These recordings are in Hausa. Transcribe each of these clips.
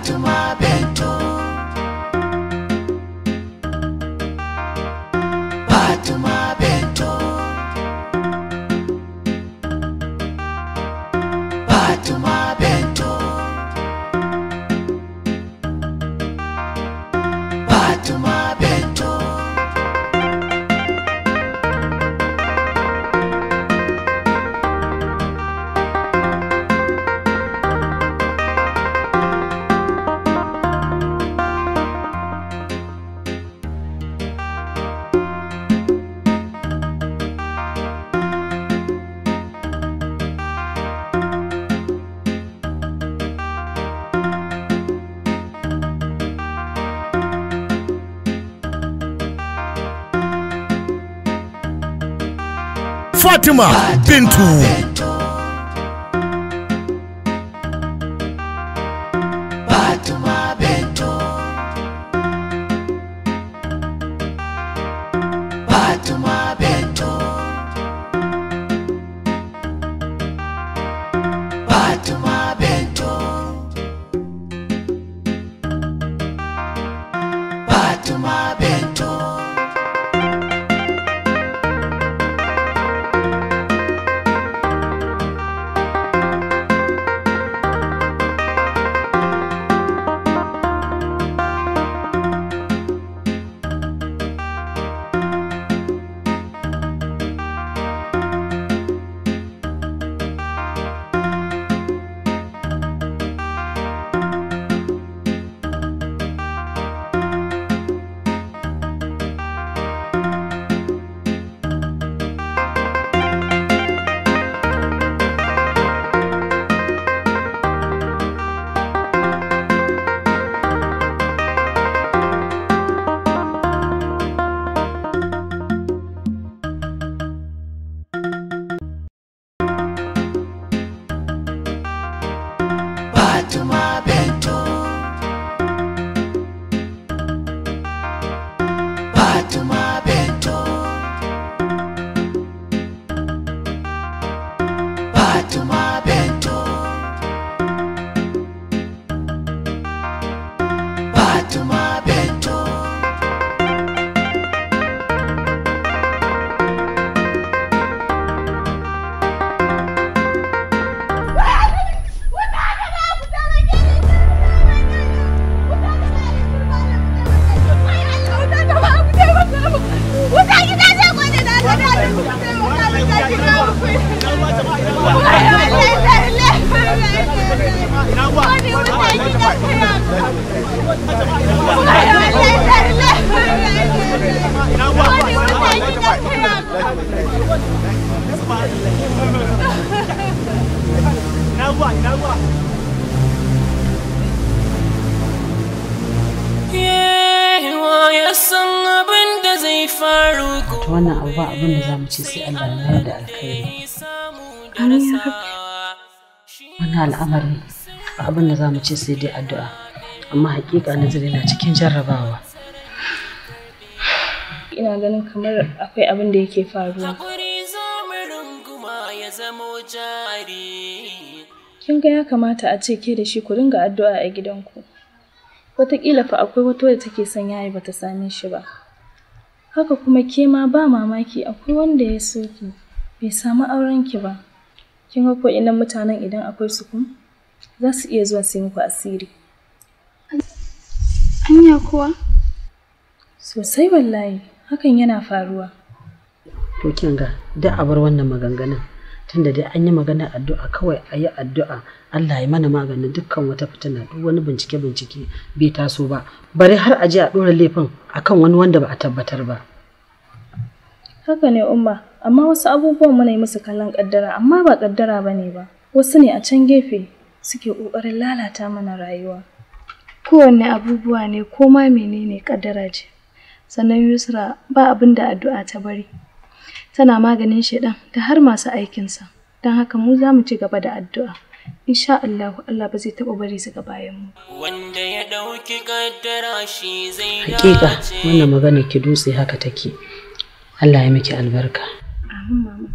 Fatima Bintu. Fatima Bintu. Fatima Bintu. Fatima Bintu. Fatima Bintu. Fatima Bintu. Fatima Bintu. Fatima Bintu. Fatima Bintu. Fatima Bintu. Fatima Bintu. Fatima Bintu. Fatima Bintu. Ta wannan abu ba abin da za mu ce sai Allah ya mayar da alkhairi. Wannan al'amari ba abin da za mu ce sai dai addu'a. Amma hakika Nazir yana cikin jarrabawa. Ina ganin kamar akwai abin da yake faruwa. Kin ga ya kamata a ce ke da shi ku dinga addu'a a gidanku. Wataƙila fa akwai wata wadda take son yayi bata same shi ba. Haka kuma ke ma ba mamaki akwai wanda ya so ki bai samu auren ki ba. Kin ga ko inan mutanen idan akwai su kun za su iya zuwa su yi muku asiri. Anya kuwa? Sosai wallahi, hakan yana faruwa. To kin ga da a bar wannan maganganun tunda dai an yi magana addu'a kawai a yi addu'a Allah ya mana maganin dukkan wata fitina, duk wani bincike bincike bai taso ba, bari har a je a ɗora laifin akan wani wanda ba a tabbatar ba. Haka ne Umma, amma wasu abubuwan muna yi musu kallon kaddara amma ba kaddara bane ba. Wasu ne a can gefe suke ƙoƙarin lalata mana rayuwa. Kowanne abubuwa ne ko ma menene kaddara ce. Sannan Yusra ba abin da addu'a ta bari. Tana maganin shedan da har masu aikinsa. Don haka mu za mu ci gaba da addu'a. Insha Allah, Allah ba zai taɓa bari su ga bayan mu. Wanda ya ɗauki kaddara shi zai Hakika wannan magana ki dutse haka take. Allah ya miki albarka. Amin mama.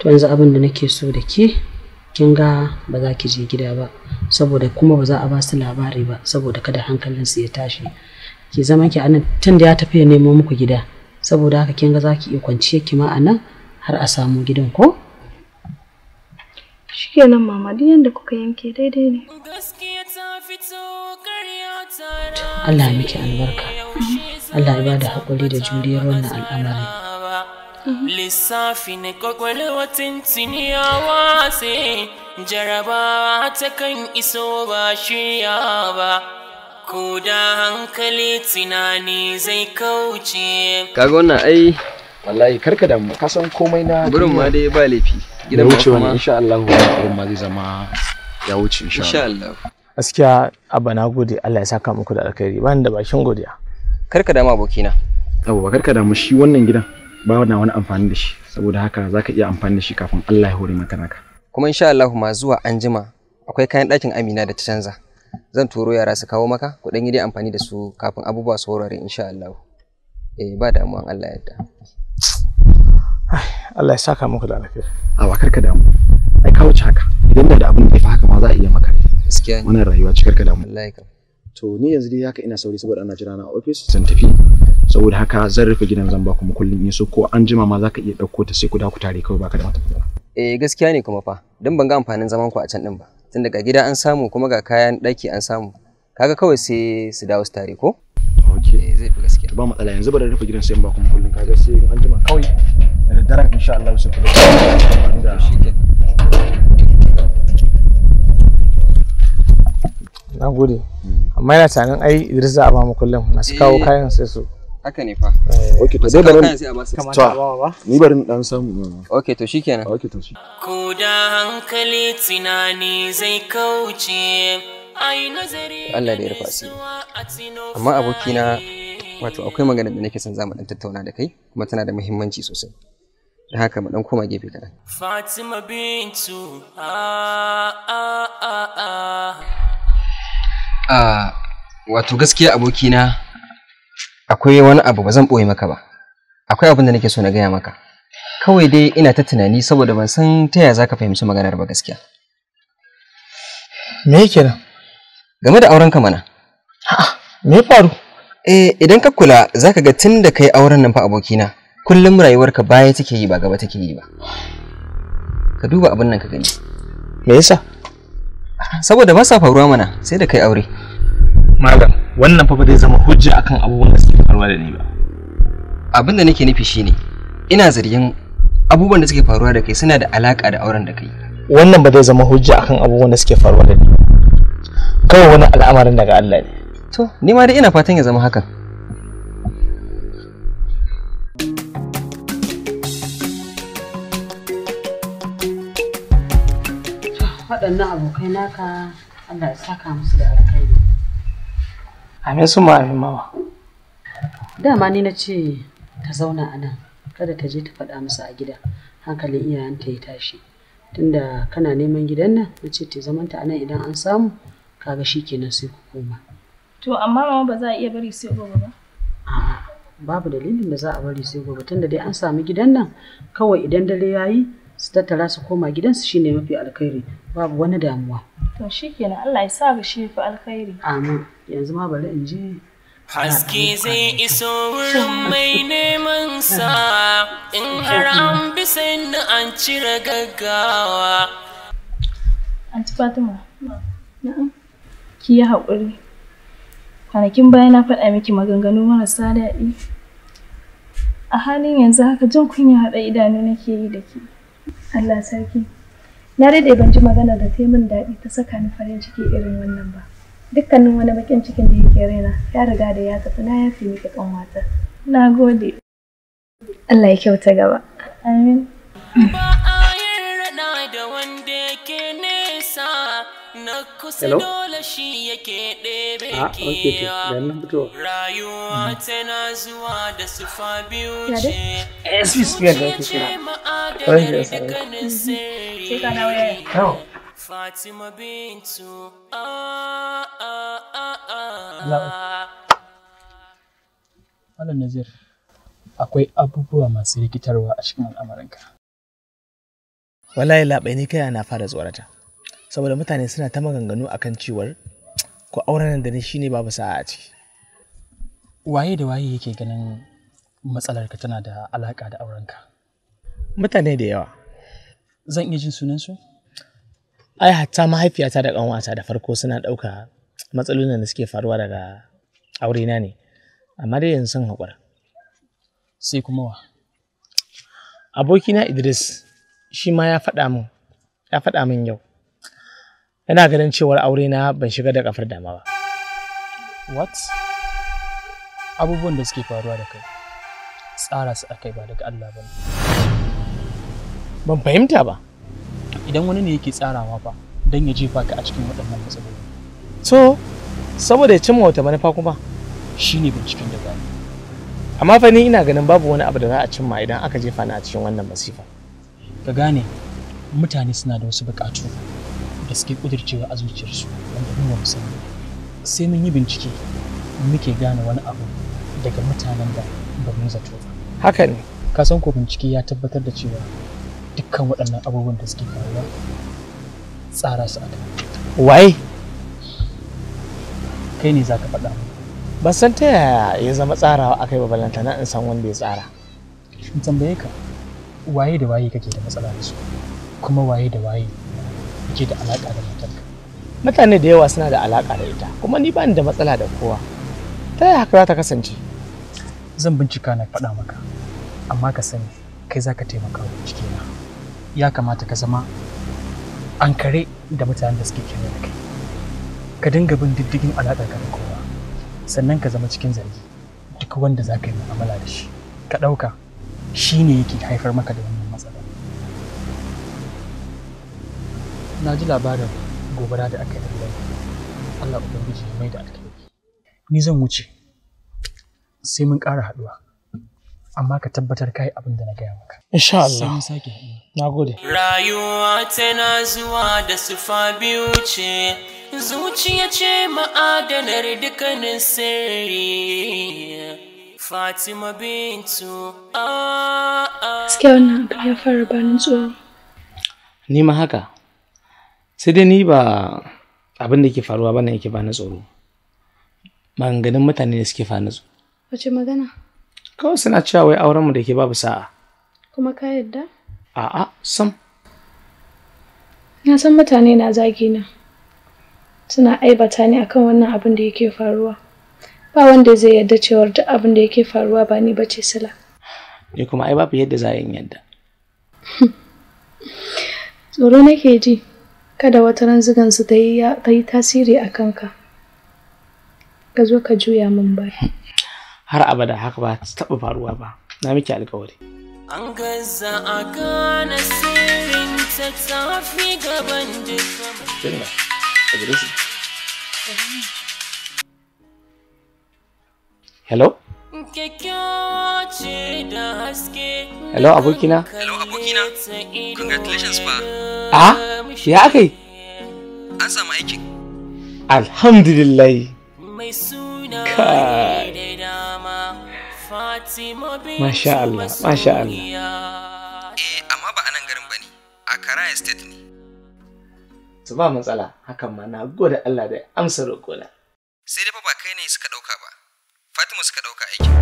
To yanzu abin da nake so da ke Kin ga ba za ki je gida ba, saboda kuma ba za a ba su labari ba, saboda kada hankalinsu ya tashi. Ki zama ki anan tun da ya tafi ya nemo muku gida. Saboda haka kin ga za ki iya kwanciyar ki ma anan har a samu gidan ko? Shikenan mama, duk yanda kuka yanke daidai ne. Allah ya miki albarka. Allah ya bada haƙuri da juriyar wannan al'amari. Lissafi na kwakwalwa tuntuni ya watse, jarabawa ta kan iso ba shirya ba, ko da hankali tunani zai kauce. Kaga wannan ai wallahi karka damu, ka san komai na gurin ma dai ba laifi. Gidan wuce wannan insha Allah wannan ma zai zama ya wuce insha Allah. Gaskiya abba na gode, Allah ya saka muku da alkhairi, ba ni da bakin godiya. Karka damu abokina. Yawwa karka damu, shi wannan gidan ba na wani amfani da shi, saboda haka zaka iya amfani da shi kafin Allah ya hore maka naka. Kuma insha Allah ma zuwa anjima akwai kayan ɗakin Amina da ta canza. Zan turo yara su kawo maka, ku dan yi dai amfani da su kafin abubuwa su horare insha Allah. Eh ba damuwan Allah yadda. Allah ya saka muku da alkhairi. Awa karka damu. Ai ka wuce haka. Idan da abin da ya fi haka ma za a iya maka. Gaskiya ne. Wannan rayuwa ce, karka damu. Wallahi kam. To ni yanzu dai haka ina sauri saboda ana jira na a office zan tafi. Saboda haka zan rufe gidan zan ba ku mukullin in so ko an jima ma zaka iya ɗauko ta sai ku da ku tare kawai baka da wata matsala. Eh gaskiya ne kuma fa, don ban ga amfanin zaman ku a can din ba. Tun daga gida an samu kuma ga kayan ɗaki an samu. Kaga kawai sai su dawo su tare ko? Okay. Eh zai fi gaskiya. Ba matsala, yanzu bari rufe gidan sai in ba ku mukullin, kaga sai in an jima kawai da daren insha Allah sai ku da shikenan. Na gode. Amma yana tunanin ai Idris za a ba mu kullum masu kawo kayan sai su. Haka ne fa. Okay to Masu dai kawo bari kayan sai a ba su. Kamata a ba ba? Ni bari in dan samu. Okay to shikenan. Okay to shi. Ko da hankali tunani zai kauce, ai nazari Allah da ya rufa asiri. Amma abokina wato akwai magana da nake son zamu dan tattauna da kai kuma tana da muhimmanci sosai. Don haka mu dan koma gefe kaɗan. Fatima Bintu, ah, ah, ah, ah. Ah, wato gaskiya abokina akwai wani abu ba zan ɓoye maka ba. Akwai abin da nake so na gaya maka. Kawai dai ina ta tunani saboda ban san ta yaya zaka fahimci maganar ba gaskiya. Me yake nan? Game da aurenka mana. Me ya faru? Eh idan ka kula zaka ga tun da kai auren nan fa abokina kullum rayuwarka baya take yi ba gaba take yi ba. Ka duba abin nan ka gani. Me yasa? Saboda ba sa faruwa mana sai da kai aure. Malam, wannan fa ba zai zama hujja akan abubuwan da suke faruwa da ni ba. Abin da nake nufi shine ina zargin abubuwan da suke faruwa da kai suna da alaka da auren da kai. Wannan ba zai zama hujja akan abubuwan da suke faruwa da ni ba. Kawai wani al'amarin daga Allah ne. To, ni ma dai ina fatan ya zama hakan. Waɗannan abokai naka Allah ya saka musu da alkhairi. Amin su ma amin mama. Dama ni na ce ta zauna a nan, kada ta je ta faɗa musu a gida, hankalin iyayenta ya tashi. Tunda kana neman gidan nan, na ce ta zamanta a nan idan an samu, kaga shi kenan sai ku koma. To amma mama ba za a iya bari sai gobe ba. A'a, babu dalilin da za a bari sai gobe tunda dai an samu gidan nan, kawai idan dare ya yi su tattara su koma gidansu shine mafi alkhairi, babu wani damuwa. To shikenan Allah ya sa ga shi fi alkhairi. Amin. Yanzu ma bari in je. Haske zai iso wurin mai neman sa in har an bi sannu an cire gaggawa. Anti Fatima. Na'am. Ki yi haƙuri. Kwanakin baya na faɗa miki maganganu marasa daɗi. A halin yanzu haka jin kunya haɗa idanu nake yi da ke. Allah sarki. Na daɗe ban ji magana da ta yi min daɗi ta saka ni farin ciki irin wannan ba. Dukkanin wani baƙin cikin da yake raina ya riga da ya tafi, na yafe miki ƙanwata. Na gode. Allah ya kyauta gaba. Amin. Ba a yin raɗa da wanda yake nesa na kusa Hello? dole shi yake ɗebe Ah, okay to. kewa. Ga nan fitowa. Rayuwa tana zuwa da sufa biyu Ya ce. dai? SV Square da ake Zuciya kira. ce ma'adanar Ranke ya sare. dukkanin Sai ka dawo yaya. sirri. Yau. Fatima Bintu, ah, ah, ah, Allah. ah. Malam Nazir, akwai abubuwa masu rikitarwa a cikin al'amuranka. Wallahi labai ni kai na fara tsorata. Saboda mutane suna ta maganganu akan cewar ko auren nan da ni shine babu sa'a a ciki. Waye da waye yake ganin matsalarka tana da alaka da aurenka? Mutane da yawa. Zan iya jin sunansu? Ai hatta mahaifiyata da ƙanwata da farko suna ɗauka matsalolin da suke faruwa daga aurena ne. Amma dai yanzu sun haƙura. Sai kuma wa? Abokina Idris shi ma ya faɗa min yau. Yana ganin cewar aurena ban shiga da kafar dama ba. What? Abubuwan da suke faruwa da kai tsara su akai ba daga Allah ba ne. Ban fahimta ba. Idan wani ne yake tsarawa ba don ya jefa ka a cikin waɗannan matsaloli. So, saboda ya cimma wata manufa kuma? Shi ne binciken da gani. Amma fa ni ina ganin babu wani abu da za a cimma idan aka jefa ni a cikin wannan masifa. Ka gane mutane suna da wasu buƙatu da suke ƙudircewa a zuciyarsu wanda mu ba mu sani. Sai mun yi bincike muke gane wani abu daga mutanen da ba mu zato ba. Haka ne. Ka san ko bincike ya tabbatar da cewa dukkan waɗannan abubuwan da suke faruwa tsara su aka. Waye? Kai ne za ka faɗa mu. Ban san ta yaya ya zama tsarawa akai ba, ballantana in san wanda ya tsara. In tambaye ka waye da waye kake da matsala da su, kuma waye da waye yake da alaƙa da matarka? Mutane da yawa suna da alaƙa da ita, kuma ni ba ni da matsala da kowa. Ta yaya haka za ta kasance? Zan bincika na faɗa maka, amma ka sani kai za ka taimaka wa bincike na. Ya kamata ka zama ankare da mutanen da suke kewaye da kai. Ka dinga bin diddigin alaƙarka da kowa, sannan ka zama cikin zargi duk wanda za ka yi mu'amala da shi. Ka ɗauka shi ne yake haifar maka da wannan matsala. Na ji labarin gobara da aka yi a gidan. Allah Ubangiji ya mai da alkhairi. Ni zan wuce sai mun ƙara haɗuwa, amma ka tabbatar ka yi abin da na gaya maka. Insha Allah. Sai mun sake haɗuwa. Na gode. Rayuwa tana zuwa da sufa biyu ce, zuciya ce ma'adanar dukkanin sirri. Fatima Bintu, Gaskiya wannan abin ya fara bani tsoro. Ni ma haka. Sai dai ni ba abin da ke faruwa bane yake bani tsoro. Maganganun mutane ne suke bani tsoro. Wace magana? Kawai suna cewa wai aurenmu da ke babu sa'a. Kuma ka yarda? A'a, sam. Na san mutane na zagi na. Suna aibata ni akan wannan abin da yake faruwa. Ba wanda zai yarda cewar duk abin da yake faruwa ba ni bace sila. Ni kuma ai babu yadda za a yi yadda. Tsoro nake ji. Kada wata ran zigan su ta yi tasiri a kanka. Ka zo ka juya min baya. Har abada haka ba ta taɓa faruwa ba. Na miki alƙawari. An gaza a gane sirrin ta tafi gaban duka. Kinga, Idris. Hello? Kyakkyawa ce da haske. Hello abokina? Hello abokina. Congratulations fa. A? Ya aka yi? An samu aikin. Alhamdulillah. Mai suna Kai. da dama. Fatima Bintu Masha Allah, masha Allah. Eh, amma ba a nan garin bane. A Karaya State ne. Su ba matsala, hakan ma na gode Allah da ya amsa roƙona. Sai dai fa ba kai ne suka ɗauka ba. Fatima suka ɗauka aikin.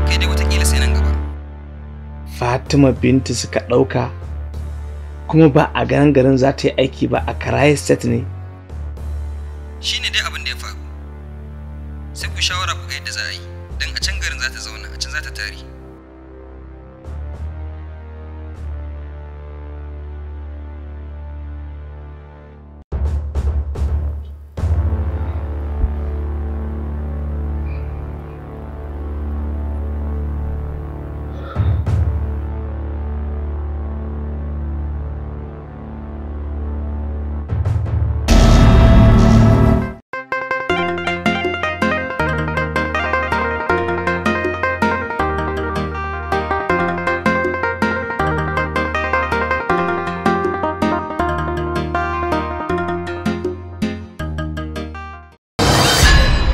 Kai dai watakila sai nan gaba. Fatima Bintu suka ɗauka kuma ba a garin garin za ta yi aiki ba a Karaya State ne. Shi ne dai abin da ya faru. Sai ku shawara ku ga yadda za a yi. Don a can garin za ta zauna, a can za ta tare.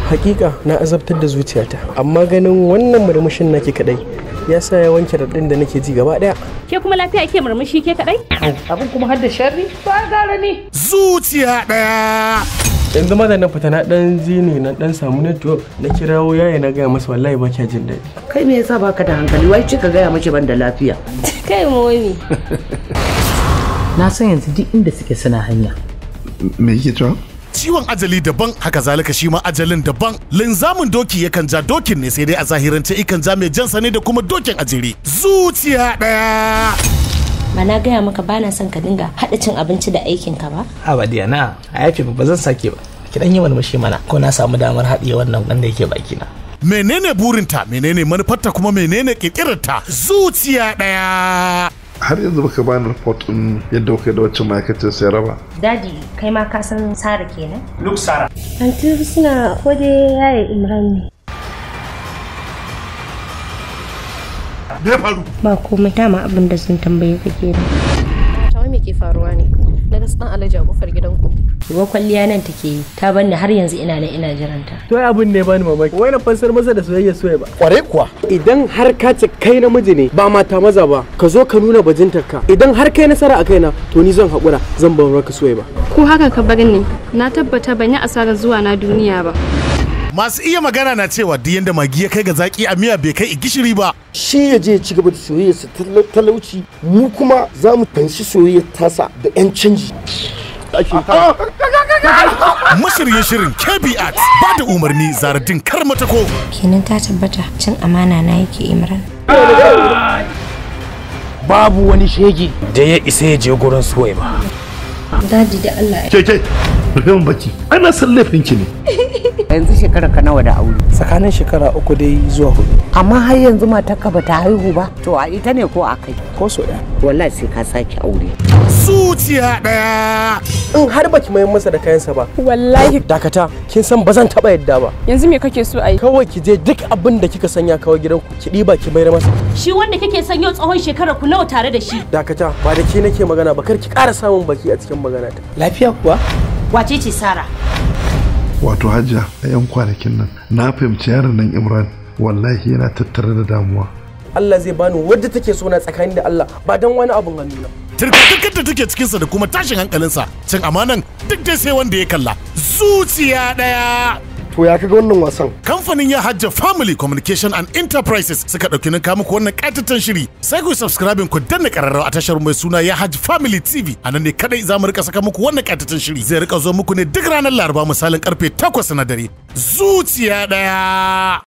Hakika na azabtar da zuciyata, amma ganin wannan murmushin naki kadai Ya sa ya wanke raɗin da nake ji gaba ɗaya. Ke kuma lafiya ke murmushi ke kaɗai? Abin kuma har da sharri ba gara ne. Zuciya ɗaya. Yanzu ma da na fita na ɗan ji ne na ɗan samu network na kirawo yaya na gaya masa wallahi ba kya jin daɗi. Kai me yasa baka da hankali wai ce ka gaya mace ban da lafiya. Kai momi. Na san yanzu duk inda suke suna hanya. Me yake cewa? Ciwon ajali daban, haka zalika shi ma ajalin daban. Linzamin doki yakan ja dokin ne, sai dai a zahirance ikan ja mai jansa ne da kuma dokin ajiri. Zuciya ɗaya. Ba na gaya maka ba na son ka dinga haɗa cin abinci da aikin ka ba? Haba Diana, a yafe ba zan sake ba. Ki dan yi murmushi mana ko na samu damar haɗiye wannan wanda yake bakina. Menene burinta, menene manufarta, kuma menene ƙirƙirarta? Zuciya ɗaya. Har yanzu baka bani report din yadda kuka da wacce ma'aikacin sayar ba. Dadi, kai ma ka san Sara kenan? Look Sara. Anti suna ko dai yaye Imran ne. Me faru? Ba komai, dama abin da sun tambaye ka kenan. Ta wai me ke faruwa ne? Na ga dan Alhaji a kofar gidanku. Ruwa kwalliya nan take yi, ta banni har yanzu ina nan ina jiranta. To ai abin ne bani mamaki. Wai na fansar masa da soyayya soyayya ba. Kware kuwa. Idan har ka ce kai namiji ne ba mata maza ba, ka zo ka nuna bajintarka. Idan har kai nasara a kaina, to ni zan haƙura zan bar maka soyayya ba. Ko haka ka bar ni, na tabbata ban yi asarar zuwa na duniya ba. Masu iya magana na cewa duk yanda magi ya kai ga zaki a miya bai kai gishiri ba. Shi ya je ya ci gaba da soyayyarsa talauci, mu kuma za mu fanshi soyayyar tasa da 'yan canji. Mashiryin shirin KB Art ba da umarni Zaradin Karmatako. Kenan ta tabbata cin amana na yake Imran. Babu wani shege da ya isa ya je gurin suwai ba. Dadi da Allah. Keke, rufe min baki. Ana san laifin ki ne. Yanzu shekara ka nawa da aure? Tsakanin shekara 3 dai zuwa 4. Amma har yanzu matarka ba ta haihu ba? To a ita ne ko a kai? Ko so ɗaya. Wallahi sai ka sake aure. Zuciya ɗaya. In har baki mayar masa da kayansa ba. Wallahi. Dakata, kin san ba zan taɓa yadda ba. Yanzu me kake so a yi? Kawai ki je duk abin da kika sanya kawo gidanku, ki ɗiba ki mayar masa. Shi wanda kike son yau tsawon shekara ku nawa tare da shi? Dakata, ba da ke nake magana ba, kar ki ƙara samun baki a cikin magana ta. Lafiya kuwa? Wace ce Sara? Wato Hajiya, a 'yan kwanakin nan na fahimci yaron nan Imran wallahi yana tattare da damuwa. Allah zai bani wadda take so na tsakani da Allah ba don wani abun hannuna. Turka-turkar da take cikinsa da kuma tashin hankalinsa, cin amanan duk dai sai wanda ya kalla. Zuciya ɗaya. To ya kaga wannan wasan? Kamfanin ya Hajja Family Communication and Enterprises suka ɗauki ninka muku wannan ƙatatan shiri. Sai ku subscribing ku danna ƙararrawa a tashar mai suna ya Hajji Family TV. A nan ne kadai za mu rika saka muku wannan ƙatatan shiri. Zai rika zo muku ne duk ranar Laraba misalin karfe 8 na dare. Zuciya ɗaya.